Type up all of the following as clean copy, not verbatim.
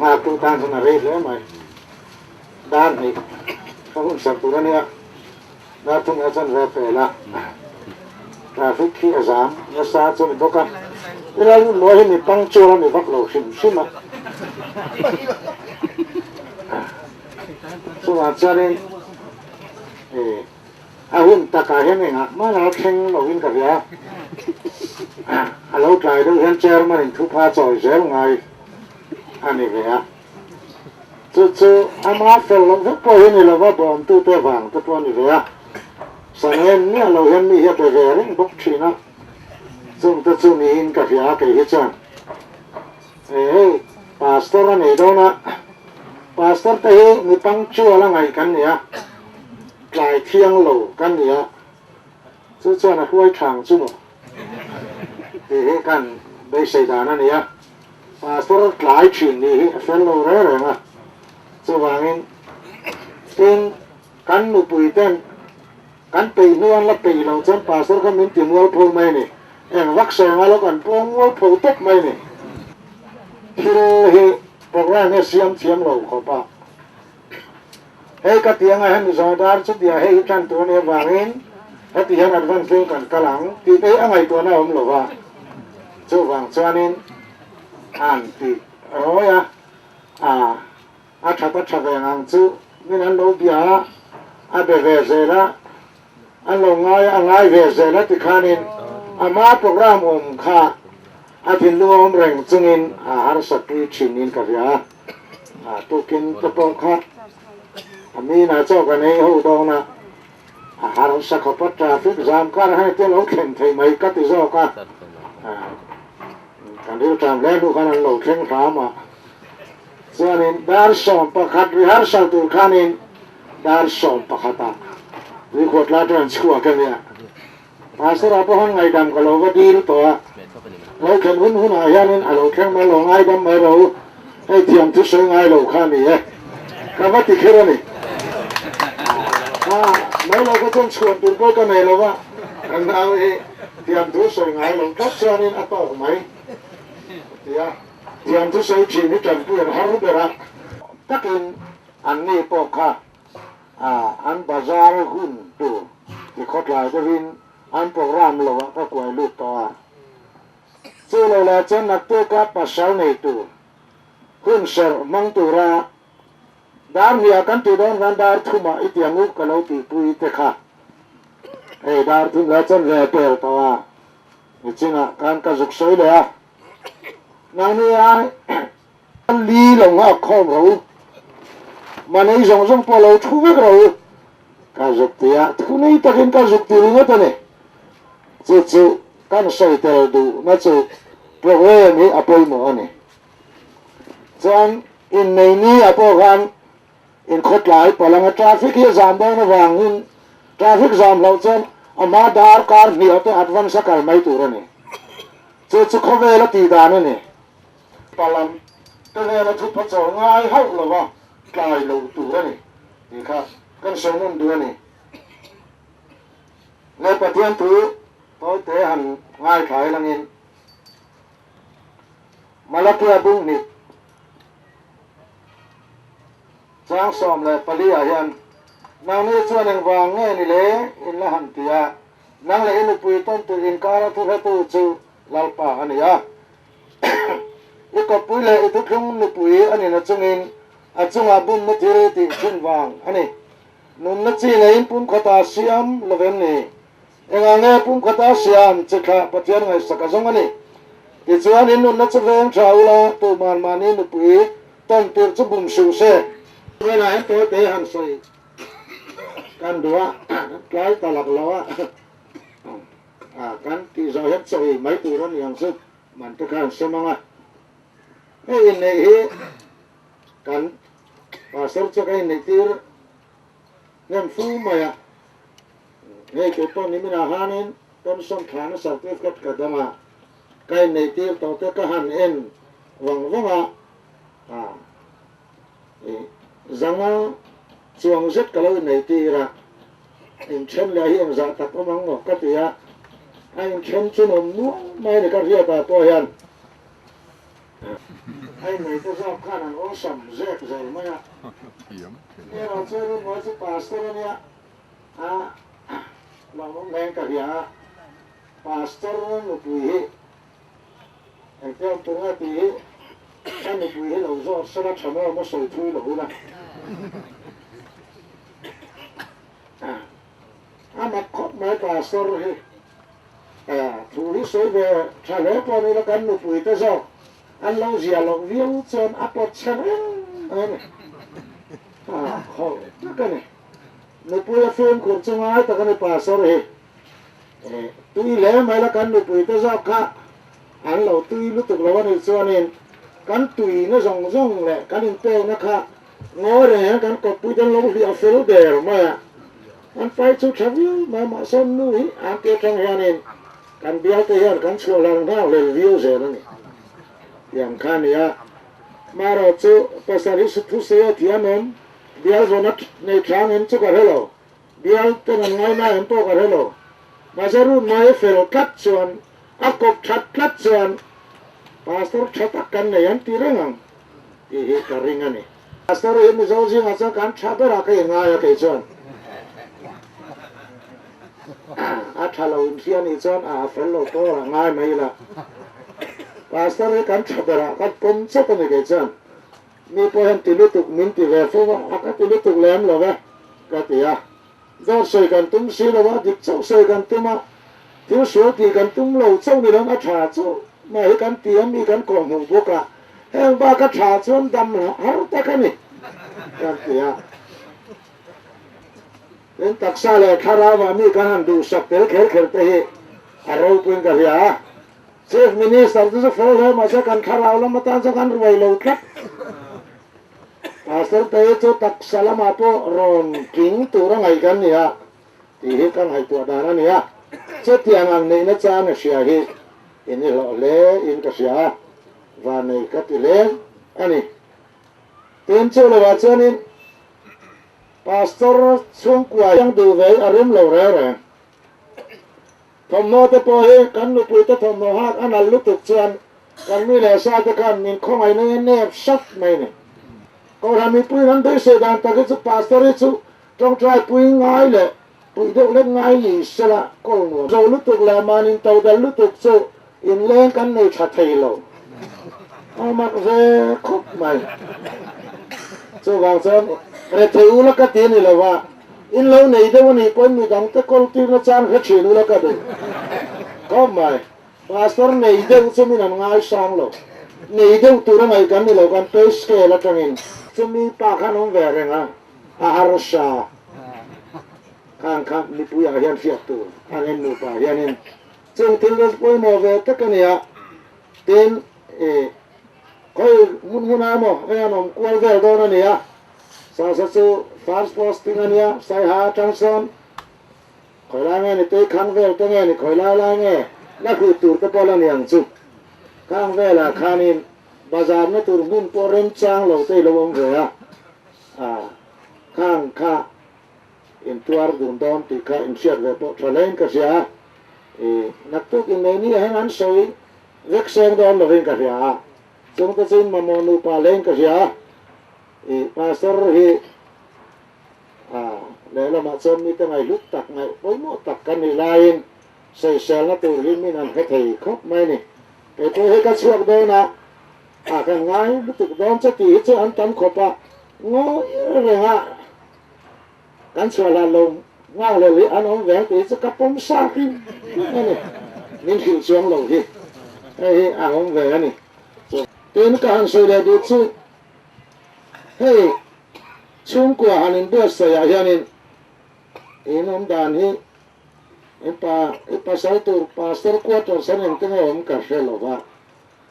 nghaktu tan chuan a rei hle mai. Dar hnih ka hun sak tur a nia, dar thum leh chuan ve pel a, traffic khi a zam nasa chu a ni bawk a, helai hun mawi hi mi punctual a ni vak lo hrim hrim a, chuvang chuanin a hun takah hian engah hmana la thleng lovin ka hria, a lo tlai deuh hian chairman in thupha chawi zel ngai a ni ve a. Chu chu ama fel loh vek pawh hi ni lova bawmtute vang te pawh a ni ve a, Sanghen miah lo hian mi hi a be ve reng bawk thin a, chungte chu niin ka hria a kei hi chuan e hei Pastor a nei dawn a, Pastor te hi mi punctual a ngaih kan ni a, tlai thiang lo kan ni a, chu chuan a hruai thang chu maw tih hi kan beisei dan a ni a. Pastor tlai thin nih hi a fel lo reng reng a, chuvangin tin kan nupui ten kan peih hnu an la peih loh chuan pastor kha min ti mualpho mai a ni, eng vak sawi anga lo kan pawng mualpho tawp mai a ni. Thil hi program hi a siam thiam lo khawp a, hei ka ti anga hemi zawng dar chutia hei hi tan tur a nih avangin heti hian advance deuh kan kal ang tih te hi a ngaihtuahna a awm lo va, chuvang chuanin an ti rawi a, a a that a tha ve ngang chu min an lo bia a, a be ve zel a, an lo ngai a, a ngai ve zel a tikhanin ama program awm kha a thinlung a awm reng chungin a harsatpui thinin ka hria a. A tukin te pawh kha a mina chaw kan ei ho dawn a, a harsa khawp a traffic jam kar hian tia lo thlen thei mai ka ti zawk a, kan rilṭam hle hnu khan an lo thleng hram a, chuanin dar 11 rehearsal tur khanin dar 11 ah tuikhuat lai pawh an chhuak a nia. Pastor ah pawh han ngaidam ka lo va dil tawh a, lo thlen hun hunah hianin a lo thleng mai lo ngaidam mai ro, hei thiam thu sawi ngai lo kha a ni e, ka va ti kher a ni. A mai lo kha chuan chhuan tur pawh ka nei lo va, kan nau hi thiam thu sawi ngai lo tlat chuanin a tawk mai a ti a, thiam thu sawi thin hi tanpui an har ber a. Takin anni pawh kha A an bazar hun tur ti khawtlai deuhin an program lo ah ka kuai lut tawh a. Chu lo lah chuan naktuka pasal nei tur hun serh hmang tura dar hniah kan tih dawn khan dar thumah i tiang u ka lo tihpui te kha hei dar thum lah chuan ve pel tawh a, nichinah khan ka zuk sawi leh a. Nangni ai. Li lo nghak khawm ro u, manei zawng zawng pawh lo thu vek ro u, ka zuk ti a, thu nei takin ka zuk ti ringawt a ni. Chu chu kan sawi tel duhna chu program hi a pawimawh a ni. Chuan innei ni ah pawh khan inkhawtlai palanga traffic hi a zam dawn avangin traffic zam loh chuan a hma dar kar hniah te advance a kal mai tur a ni. Chu chu khawvel a tih dan a ni. Palam te hnena thupha chaw ngai hauh lova tlai lo tur a ni tih kha kan sawi nawn duh a ni. Nge Pathian thu tawite han ngaithla ilangin Malakia bunghnih chang 14 ah hian nangni chuan engvang nge ni le in la han ti a, nang leh i nupui tawn tur inkara thuhretu chu Lalpa a ni a. I kawppui leh i thuthlung nupui a nina chungin a chungah bumna thil tih thin vang a ni. Nunna chi neiin pumkhata siam lo vem ni? Engah nge pumkhata siam chi thlah Pathian ngaihsak a zawng a ni? Tichuan in nunna chu veng tha ula, tuman mahni nupui tawn tir chu bum suh se. Tunah hian tawite han sawi kan duh a, tlai ta lak lo a. A, kan tih zawh hian chawi mai tur a ni ang chu, man te kha an sem ang a. Hei inneih hi kan pastor chu ka inneih tir hnem fu mai a. Hei kei pawh niminah hanin pension thlahna certificate ka dawng a, ka inneih tir tawh te ka han en vang vang a, a, zanga chuang zet ka lo inneih tir a. Inthen leh hi engzah tak awm ang maw ka ti a, a inthen chu nawm nual mai a ni ka hriat ah pawh hian. Hei nei te zawk khan an awlsam zek zel mai a. Erawh chuan in mawi chu pastor a nia a lawmawm hleng ka hria a, pastor nupui hi engtia awm tur nge tih hi ka nupui hi lo zawt sela tha maw maw sawi thui lo ila. A mak khawp mai pastor hi. Thu hi sawi ve tha hle pawh ni la kan nupui te zawk an lo zia loh viau chuan a pawt chhe reng mai a ni. A khawlh tak a ni. Nupui a fimkhur chu ngai tak a ni pastor hi. Tui hle mai la kan nupui te zawk kha an lo tui lutuk lo a nih chuanin kan tuina zawng zawng leh kan inpekna kha Ngawi reng hian kan kawppui te an lo hliah fel der mai a, an pai chu tha viau mai a, mahse nu hi an ti atang hianin kan bial te hian kan chhuah hlar nghal hlel viau zel a ni. Tiang kha a ni a, marawh chu pasal hi thu sei a thiam em, bial zawn a nei tha ang em chu ka hre lo, bial ten an ngaina em pawh ka hre lo, mahse run mai fel tlat chuan a kawp that tlat chuan pastor tha tak kan nei an ti reng ang. Tih hi ka ring a ni. Pastor hi Mizo zingah chuan kan tha berah ka inngai a kei chuan. A tha lo inhria nih chuan a fel lo pawh a ngai mai ila. Pastor hi kan tha berah ka pawm chawp a ni kei chuan. Mi pawh hian ti lutuk min ti ve fo va, a ka ti lutuk lem lo ve ka ti a. Dawt sawi kan tum si lo a, dik chauh sawi kan tum a, thil sual tih kan tum lo chauh ni loin a tha chauh mai hi kan ti a, mi kan kawhhmuh bawk a, heng bak a tha chuan dam har tak a ni kan ti a. Tin, taksa leh thlarau ah mi kan han duhsak tel kher kher te hi a ropuiin ka hria a. Chief Minister te chu fel hle mahse kan thlarau lam atan chuan kan ruai lo tlat. Pastor te chu taksa lamah pawh rawn tling tur a ngaih kan ni a tih hi ka ngaihtuah dan a ni a, chutiang ang neihna chang a hria hi in i hlawh hle in ka hria a, vanei ka ti hle a ni. Tin chu lovah chuanin Pastor chhungkua hian duh ve hi a rem lo reng reng. Thawmhnaw te pawh hi kan nupui te thawmhnaw hak a nal lutuk chuan kan mi leh sa te khan min khawngaih nge nep sat mai ni. Kohhran mipui an beisei dan tak hi chu Pastor hi chu tawngtai pui ngai leh puih deuh lek ngai ni sela kawl nuam zo lutuk leh mahni to dal lutuk chu inleng kan nei tha thei lo. A mak ve khawp mai. Chuvang chuan rethei ula ka ti a ni lo a. In lo nei deuh a nih pawhin midang te kawl tirna chang hre thin ula ka duh khawp mai. Pastor nei deuh chu min an ngaisang lo. Nei deuh tur a ngaih kan ni lo kan pay scale atangin. Chumi pa khan awm ve reng a, a harsa khang kha mipui ah hian hriat tur an en nupa hianin chung thil te pawimawh ve tak a nia. Tin, i khawi hmun hmunah emaw hei an awm kual vel dawn a nia. Sasa chu first posting a nia, Saiha atang sawn khawi lai nge ni tui khang vel te nge ni khawi lai lai nge la hlut tur te pawh la ni ang chu. Khang velah khanin bazar na tur hmun pawh remchang lo te i lo awm ve a, ah khang kha intuar dun dawn tih kha inhriat ve pawh tha hlein ka hria a, i naktuk innei ni ah hian an sawi vek seng dawn lovin ka hria a, chungte chu in mamawh nupa hlein ka hria a. I pastor hi a lehlamah chuan mite ngaihhlut tak ngaih pawimawh tak ka nih laiin sawiselna tur hi min han hre thei khawp mai a ni. Kei pawh hi ka chhuak dawn a, a kan ngai lutuk dawn che tih hi chu an tam khawp a, ngawi reng a kan chhuah hlan lo nghak leh hi an awm ve ang tih hi chu ka pawm sak hi a ni. Min hrilh chuang lo hi hei hi a awm ve a ni. Tin ka han sawi leh duh chu. Hei chhungkua han inbuatsaih ah hianin in awm dan hi in pa i pasal tur pastor quarters an engte nge awm ka hre lo va,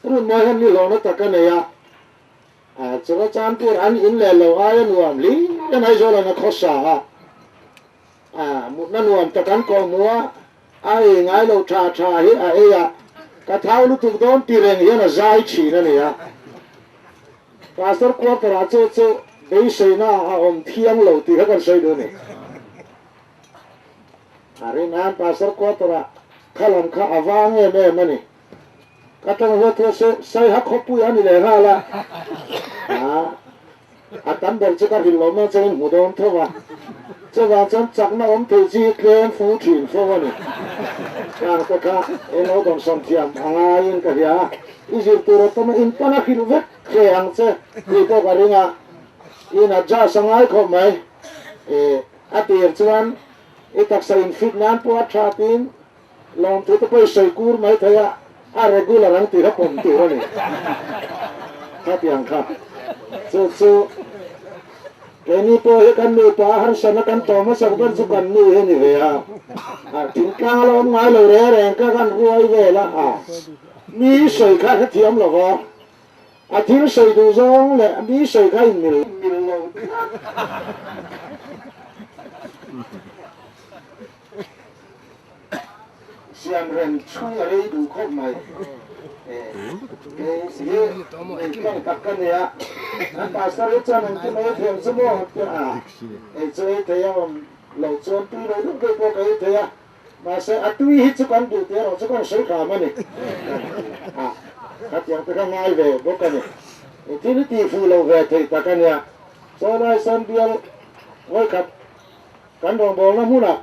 runmawi hian ni hlawhna tak a nei a, a chura chanpur an in leh lo aia nuam hlir in Aizawl an a khawsa a, a mutna nuam tak an kawhhmuh a, a ei ngai lo tha tha hi a ei a, ka thau lutuk dawn ti reng hian a zai thin a ni a. Pastor quarter ah chu chu beiseina a awm thiang lo tih kha kan sawi duh a ni. A rin an pastor quarter ah kha lam kha a vang em em a ni. Ka tawng huat huat se Saiha khawpui a ni leh nghal a. A tam ber chu ka hrilh lo mai chuan hmu dawn tho a. Chuvang chuan chakna awm thei chi hi tlem fu thin fo a ni. Kang te kha eng lo dawnsawm thiam a ngaiin ka hria a. I zir tur a tawm a, in pana hrilh vek hle ang che tih pawh ka ring a. In adjust a ngai khawp mai. A tir chuan i taksa in fit nan pawh a tha tiin Lawmthu te pawh i sawi kur mai thei a, a regular ang tih kha pawm tur a ni. Khatiang kha chu chu keini pawh hi kan nupa a harsatna kan tawh hmasak ber chu kan nu hi a ni ve a, thingtlang a la awm ngai lo reng reng kha kan ruai vel a, mi sawi kha hrethiam lo va, a thil sawi duh zawng leh mi sawi kha inmil lo tlat. Siam rem chhui a rei duh khawp mai. Kei hi nei tlang tak ka nia. An pastor hi chuan engtin ei thiam chu maw an ti a. Ei chu ei thei a awm lo chuan tui lo deuh deuh pawh ka ei thei a. Mahse a tui hi chu kan duh tih erawh chu kan sawi hram a ni. A khatiang te kha ngai ve bawk a ni. Thil hi tih fuh lo ve thei tak a nia. Chaw lai sawn bial vawikhat Kan rawngbawlna hmunah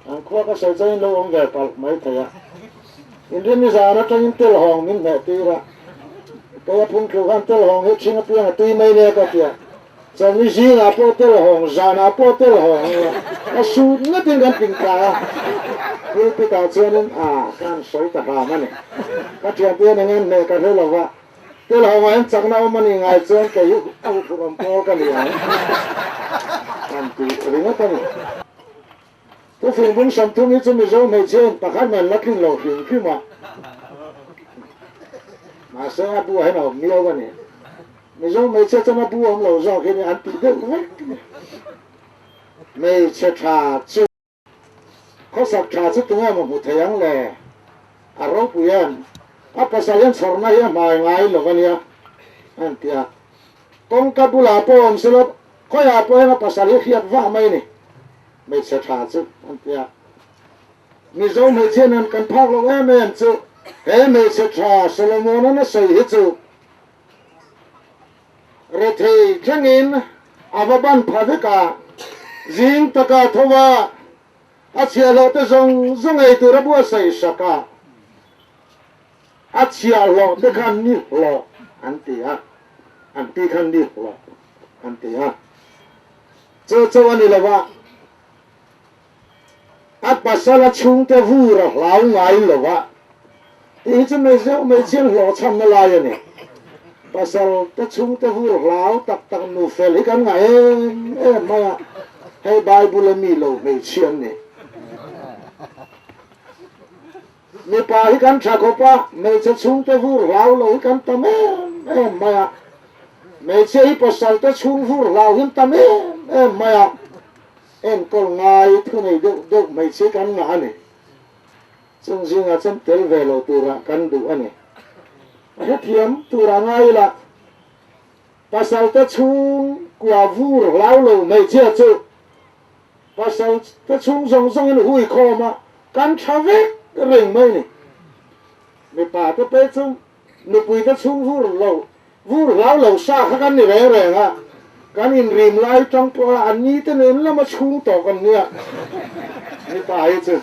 an khua ka sawi chuan in lo awm ve palh mai thei a. Inrinni zan atangin telhawng min hneh tir a. Kei a phung thu khan telhawng hi ṭhing apiang a tui mai nia ka ti a. Chawlhni zingah pawh telhawng, zanah pawh telhawng nia. A sut ngatin kan ping ta a. Pulpit ah chuanin a kan sawi ta hram a ni. Ka ṭhiante hian eng an hneh ka hre lo va. Telhawngah hian chakna awm a nih ngai chuan kei hi a huphurh awm pawl ka ni ang an ti ringawt a ni. Thufing bung 30 hi chu Mizo hmeichhia in pakhat man la tlin lo hrim hrim a, mahse a bu ah hian a awm miau a ni. Mizo hmeichhia chuan a bu awm lo zawk hi an tih deuh vek. Hmeichhe tha chu. Khawsak tha chu tunge maw hmu thei ang le? A ropui em? A pasal hian chhawrna hi a hmai ngai lo a nia, a han ti a. Kawngka bulah pawh awm se lo, khawiah pawh hian a pasal hi hriat vah mai a ni, hmeichhe tha chu, a han ti a. Mizo hmeichhia nen kan phak loh em em chu he hmeichhe tha Solomon-a'n a sawi hi chu Rethei thlengin a va ban pha vek a, zing taka tho a, a chhiahhlawh te zawng zawng ei tur a buatsaih sak a, a chhiahhlawh te khan ni hlawh an ti a, an pi khan ni hlawh an ti a, chu chu a ni lo a, a pasal a chhungte vur a hlau ngai lo a, tih hi chu hmeichhe hmeichhian hlawhchhamna lai a ni. Pasal te chhungte vur hlau tak tak nu fel hi kan ngah em em mai a, hei Bible a mi lo hmeichhia an ni. Mipa hi kan tha khawp a, hmeichhe chhungte vur hlau lo hi kan tam em em mai a, hmeichhia hi pasal te chhung vur hlau hi an tam em em mai a. Enkawl ngai thu nei deuh deuh hmeichhe kan ngah a ni. Chung zingah chuan tel ve lo turah kan duh a ni. A hrethiam turah ngai ila, pasal te chhung kua vur hlau lo hmeichhia chu pasal te chhung zawng zawngin hui khawm a, kan tha vek reng mai a ni. Mipa te pei chu Nupui te chhung vur lo, vur hlau lo sa kha kan ni reng reng a, kan inrim lai tang pawh a an ni te nen lama chhung tawh kan nia. Mipa hi chu,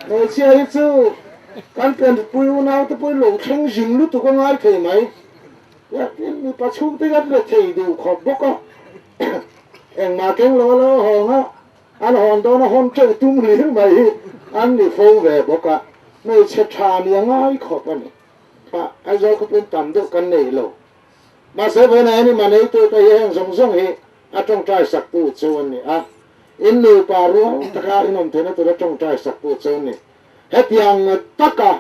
hmeichhia hi chu kan pianpui unau te pawhin lo thleng zing lutuk a ngai thei mai. Tin, mipa chhung te kan be thei duh khawp bawk a, engmah keng lo a lo hawng a, An hawn dawn a hawn teuh tum hlir mai hi an ni fo ve bawk a, hmeichhe tha ni a ngai khawp a ni. Kha Aizawl khawpin tam deuh kan nei lo. Mahse vawiin ah hian i maneitu te hi heng zawng zawng hi a tawngtai saktu chu an ni a, in nupa rual taka in awm theihna tura tawngtai saktu chu an ni. Hetiang taka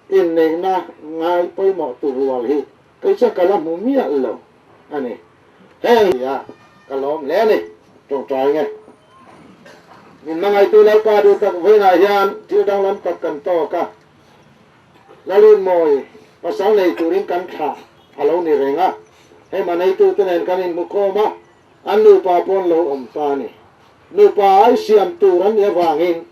inneihna ngai pawimawh tu rual hi kei chuan ka la hmu miah lo a ni. Heng hi a ka lawm hle a ni, tawngtai nge. Min hmangaihtu Lalpa duh tak vawiinah hian thil danglam tak kan tawk a, Lalunmawi pasal nei turin kan thlah a lo ni reng a, hei maneitute nen kan inhmukhawm a, an nupa pawh an lo awm ta a ni. Nupa ai siam tur an nih avangin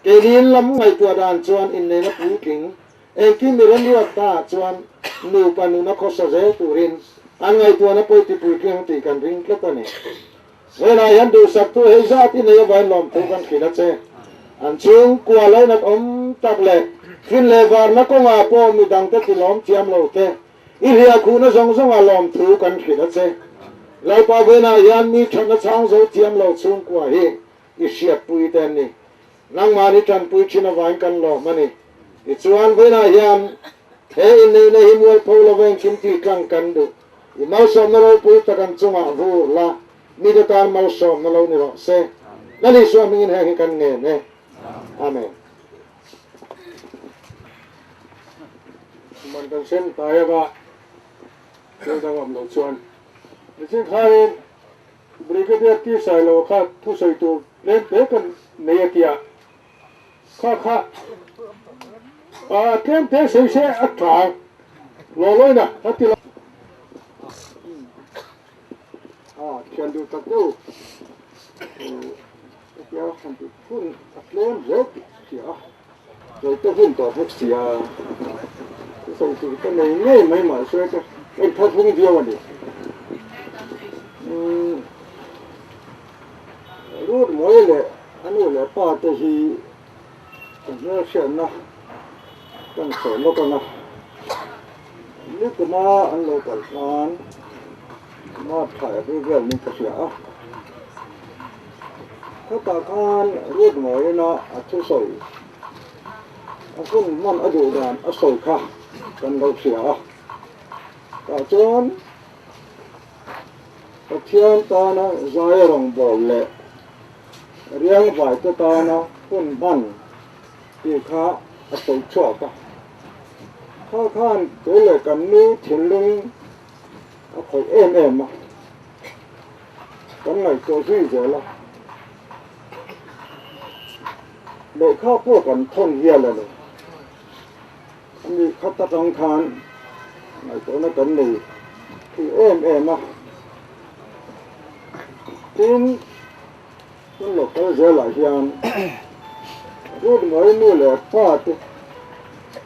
keinin lam ngaihtuah dan chuan inneihna puitling. Engkim mi remruat ta ah chuan nupa nuna khawsa zel turin an ngaihtuahna pawi ti puitling tih kan ring tlat a ni. Vawiinah hian duhsaktu hei zat i nei avain lawmthu kan hrilh a che. An chhungkua lainat awm tak leh fin leh varna kawngah pawh midangte tilawm thiam lo te i hliah khuhna zawng zawngah lawmthu kan hrilh a che. Lalpa vawiinah hian mi thatna chhang zo thiam lo chhungkua hi i hriatpui te an ni. Nangmahni tanpui thin avain kan lawm a ni. Tichuan vawiinah hian he inneihna hi mualpho lova engkim tih tlang kan duh. I malsawmna ropui tak an chungah vur la, mite tan malsawmna lo ni rawh se. Lal Isua hmingin heng hi kan ngen e. Amen. Man kan sem tai anga thil dang awm loh chuan nichin khain Brigadier T Sailo kha thusawi tur tlem te kan nei a tia kha kha tlem te sawi se a tha lo lawina a ti lo. A thian duh tak deuh hetia han tih hun a tlem hle tih hria a, sawi hun tawh bawk si a, thusawi tur ka nei ngei mai mahse ka en thar hung viau a ni. Umm Ruth Mawi leh a nu leh pa te hi ka hmelhriatna kan sawi lawk ang a, nikuma an lo kal khan March thla April vel niin ka hria a, khatah khan Ruth Mawiina a thusawi a hun hman a duh dan a sawi kha kan lo hria a, tah chuan Pathian tana zai rawngbâwl leh riangvaite tana hun hman tih kha a sawi chhuak a. Kha khan kei leh kan nu thinlung a khawih em em a, kan ngaihtuah zui zel a. Lehkha pawh kan thawn hial a ni. Ani khat atang khan ngaihtuahna kan nei thui em em a, tin kan lo kal zelah hian Ruth Mawi nu leh pa te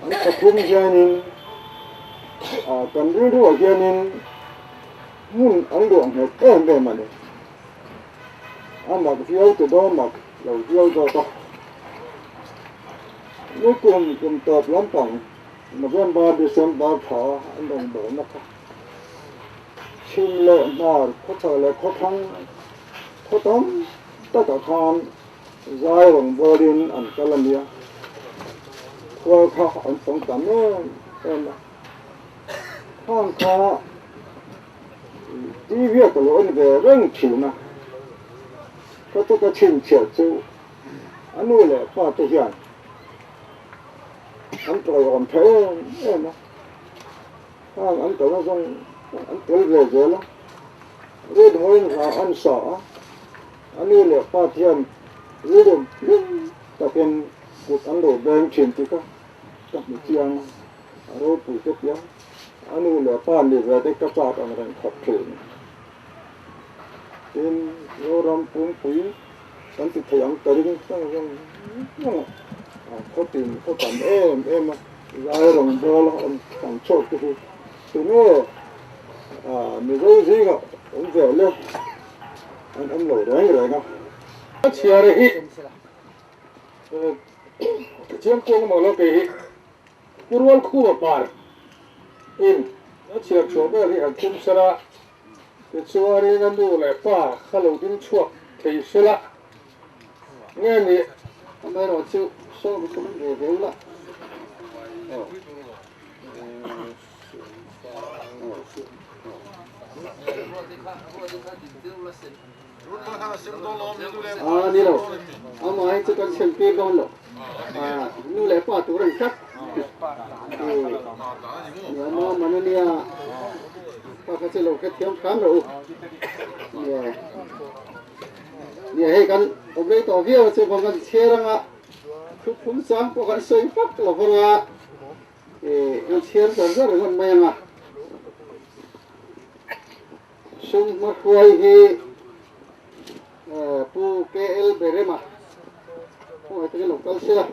an pathum hianin ah kan rilruah hianin hmun an luah nghet em em a ni. A mak viau te dawn mak lo viau zawk a. Nikum kum tawp lampang November, December thla an rawn bawhna kha chhim leh hnar khawchhak leh khawthlang khaw tam takah khan zai rawn bawlin an kal a nia. Khual kha an fawng tam em em a. Khang kha TV a ka lo en ve reng thin a. Ka chu ka chhinchhiah chu A nu leh pa te hian an tawiawm tha em em a, hang an kalna zawng an tel ve zel a, Ruth hawiin hla an sa a, a nu leh pa te hian rilru hlim takin kut an lo beng thin tih kha ka hmu chiang a, a ropui te piang a nu leh pa ni ve te ka chak ang reng khawp thin. Tin, Zoram Pumpui kan ti thei ang ka ring hrang hrang hrang a, khaw tin khaw tam em em a, zai rawngbâwl a awm tam chhuak te hi tunge Mizo zingah awm ve le an awm lo reng reng a. A chhiar hi chiang kuang maw lo kei hi Pu Rualkhuma par in a chhiar chhuah vel hi han tum sela. Tichuanin a nu leh pa kha lo ding chhuak thei se la, nge ni? Amaherawh chu sawm tum ve ve ula. A ni lo, amah hi chu kan chhem tir dawn lo. Nu leh pa tur a ni tlat. Nia maw Manania pa kha chu lo hrethiam hram rawh u. Nia nia hei kan awm rei tawh viau a chu vang kan chhiar anga thu phum chang pawh kan sawi vak lo vang a kan chhiar zar zar ringawt mai anga sum hmahruai hi Pu KL Berema khawngaih takin lo kal sela.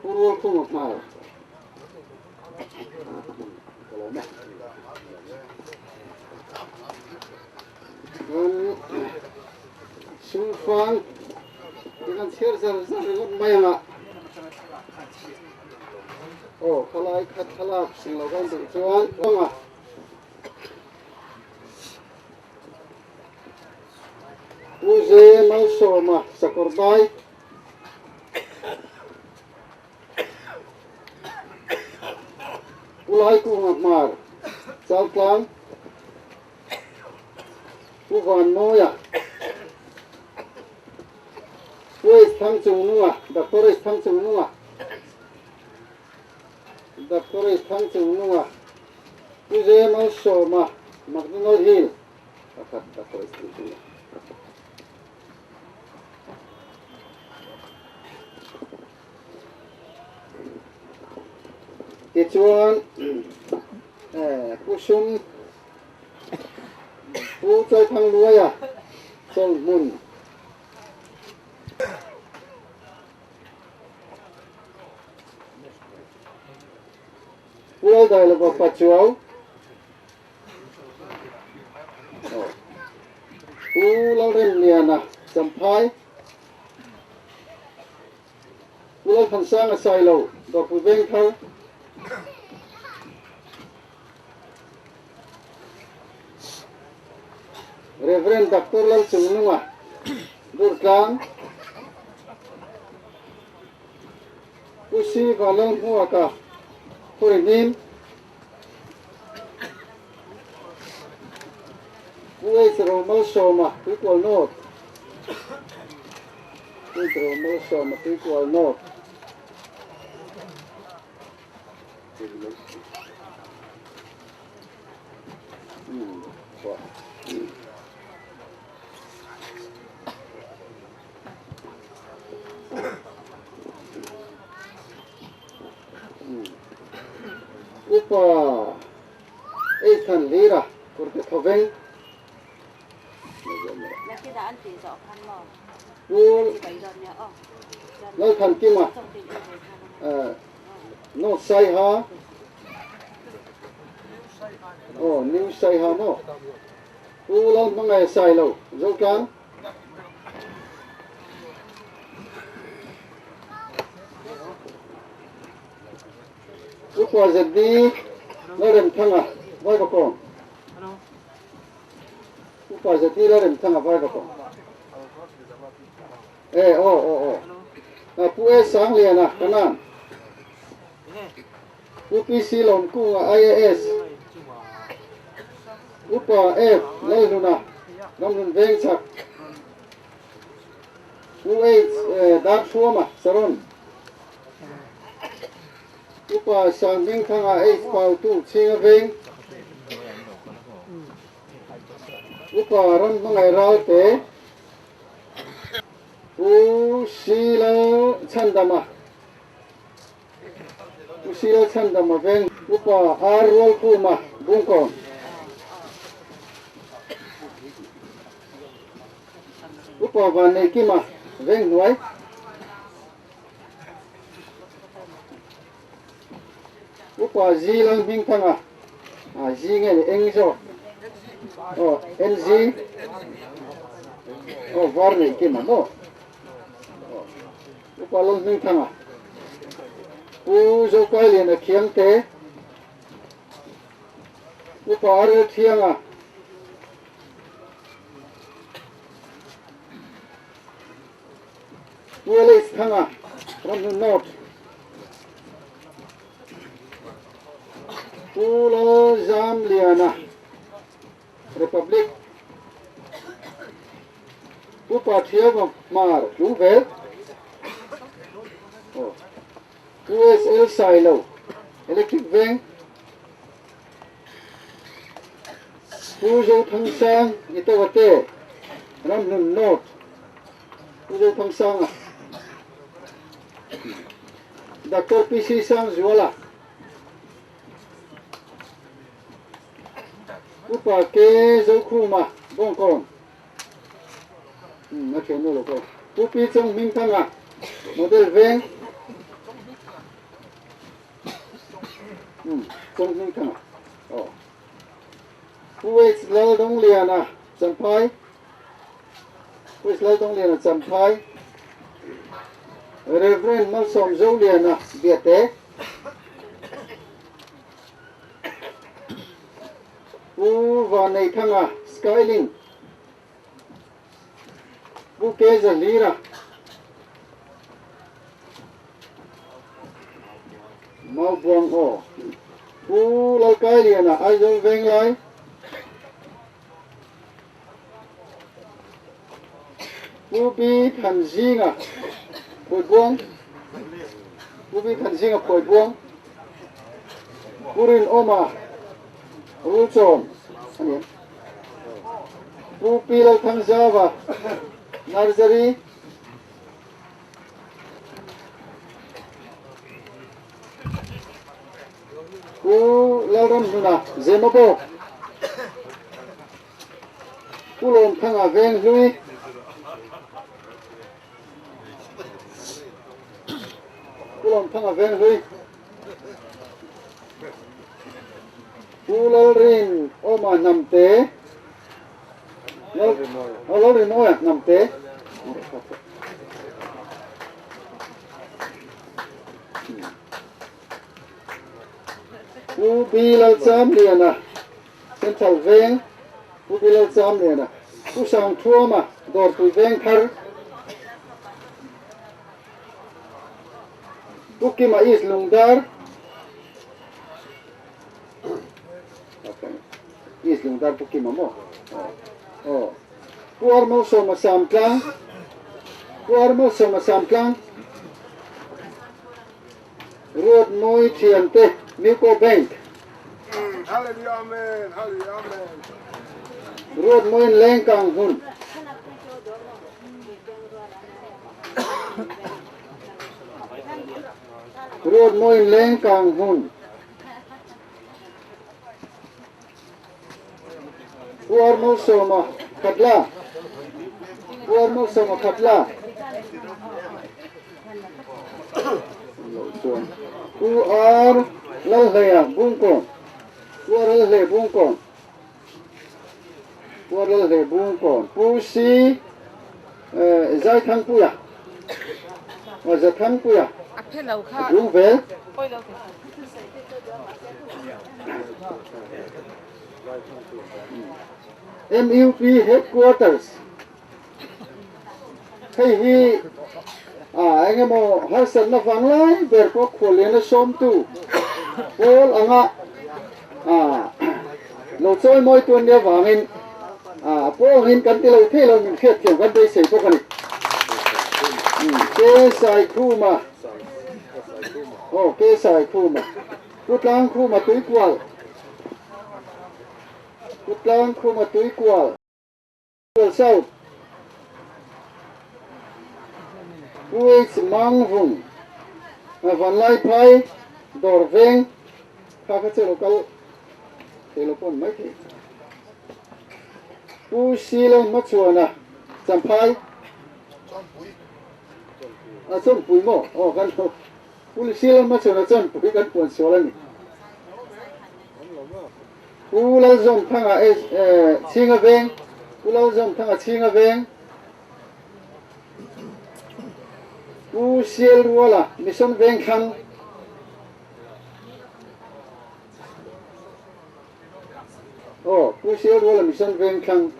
Pu Rualkhuma Hmar ka lawm e. Chuan Sumfang te kan chhiar zar zar ringawt mai ang a. Aw khalai kha thlalak sing lo kan duh chuan anga. Pu Ze Malsawma Sakawr Bai. Pu Laikunga Hmar Chaltlang. Pu Vanmawia. Pu H Thangchungnunga, Doctor H Thangchungnunga. Doctor H Thangchungnunga. Pu Ze Malsawma McDonald Hill. Pakhat Doctor H Thangchungnunga. Tichuan Pu Sum Pu Chalthangluaia Chawlhmun Pu Laldailova Pachuau Pu Lalremliana Champhai, Pu Lalthansanga Sailo, Dawrpui Vengthar, Rev. Doctor Lalchungnunga, Durtlang, Pu Si Vanlalhmuaka, Khurihnim, Pu H Romalsawma Tuikual North Pu H Romalsawma Tuikual North Upa Ethan Lira Kurte Thoveng Pu Lalthankima North Saiha Aw New Saiha maw Pu Lalhmangaih Sailo Zotlang Upa ZB Lalremthanga Vaivakawn Upa ZB Lalremthanga Vaivakawn E aw aw aw Pu S Sangliana Kanan Pu PC Lawmkunga IAS Upa F Lalhluna Ramhlun Vengchhak Pu H Darthuama Saron Upa Sanghmingthanga H Pautu Chhinga Veng Upa Ramhmangaih Ralte Pu Silo Chhandama Pu Silo Chhandama Veng Upa R Rualkhuma Bungkawn Upa Vanneikima Veng Hnuai Upa Zi Lalhmingthanga a Zi nge ni eng zawk aw NZ aw var neikima maw Upa Lalhmingthanga Pu Zokailiana Khiangte Upa Arel Thianga Pu Alex Thanga Ramhlun North Pu Lalzamliana Republic Pu Pathiava Hmar Tlungvel Pu SL Sailo Electric Veng Pu Zothangsang Itawate Ramhlun North Pu Zothangsanga Doctor PC Sangzuala Upa K Zokhuma Bawngkawn a thian nu lo ko. Pu Pi Chung Hmingthanga, Model Veng. Chung Hmingthanga. Aw. Pu H Laldongliana, Champhai. Pu H Laldongliana, Champhai. Reverend Malsawm Zoliana, Biate. Pu Vanneithanga, Skyling. Pu Ke Zahlira, Maubuang aw. Pu Lalkailiana, Aizawl Venglai. Pu B Thanzinga, Phuaibuang. Pu B Thanzinga, Phuaibuang. Pu Rinawma, Rulchawm a ni. Pu Pi Lalthangzauva, Nursery. Pu Lalramhnuna, Zemabawk. Pu Lawmthanga, Venghlui. Pu Lawmthanga, Venghlui. Pu Lalrin Awma Hnamte, Lalrinawia Hnamte. Pu B Lalchamliana, Central Veng, Pu B Lalchamliana, Pu Sangthuama, Dawrpui Vengthar. Pu Kima East Lungdar, East Lungdar Pu Kima maw? Aw. Pu Armalsawma Samtlang, Pu Armalsawma Samtlang, Ruatmawi Thiante, Muco Bank. Hallelujah Amen Hallelujah Amen. Ruatmawiin Lengkang hmun. Ruatmawiin Lengkang hmun. Pu Armalsawma Khatla, Pu Armalsawma Khatla. Pu Ar Lalhleia Bungkawn, Pu Ar Lalhleia Bungkawn, Pu Ar Lalhleia Bungkawn, Pu C Zaithangpuia, Zathangpuia, Lungvel. MUP Headquarters. Hei hi a engemaw harsatna vang lai ber pawh khuallian a sawmtu pawl anga a lo chawi mawi tu an nih avangin a pawl angin kan ti lo thei lo min hriatthiam kan beisei bawk a ni. Ke Saikhuma aw Ke Saikhuma Pu Tlangkhuma Tuikual Pu Tlangkhuma Tuikual. South Pu H Mangvung a Vanlaiphai dawr veng kha kha che lo kal thei lo pawn mai thei. Pu Silo Hmachhuana Champhai a Chawnpui maw aw kan lo Pu Silo Hmachhuana Chawnpui kan puan sual a ni. Pu Lalzawmthanga Chhinga Veng, Pu Lalzawmthanga Chhinga Veng, Pu Sialruala Mission Vengthlang, Aw, Pu Sialruala Mission Vengthlang.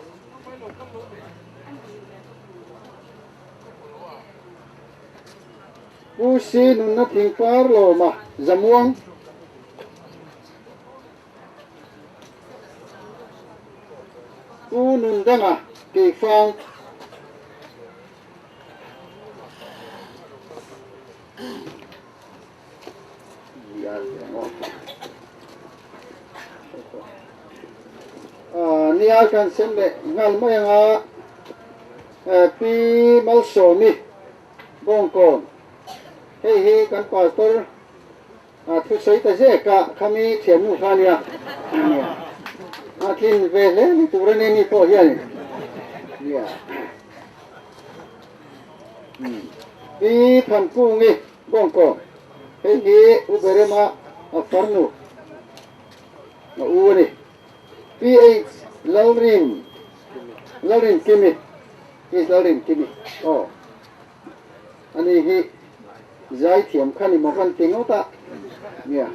Pu Si Nunna Thingpar Lawma Zamuang. Pu Nundanga Keifang. Nia kan sem leh nghal mai anga Pi Malsawmi Bawngkawn hei hi kan pastor A thusawi ta zek a, khami thiannu kha ania, nia, a tlin ve hle ni tur a ni ni pawh hian, nia. Pi Thankungi Bawngkawn, hei hi U Berema a farnu a u a ni. PH Lalrin Lalrinkimi, PH Lalrinkimi, aw ani hi zaithiam kha ni maw kan ti ngawt a, nia.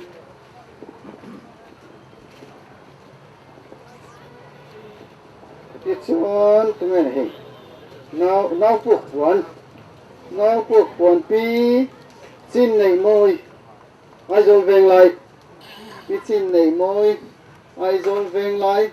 Tichuan tunge ni hei nau nau puak puan nau puak puan pi chin nei mawi Aizawl Venglai pi chin nei mawi Aizawl Venglai.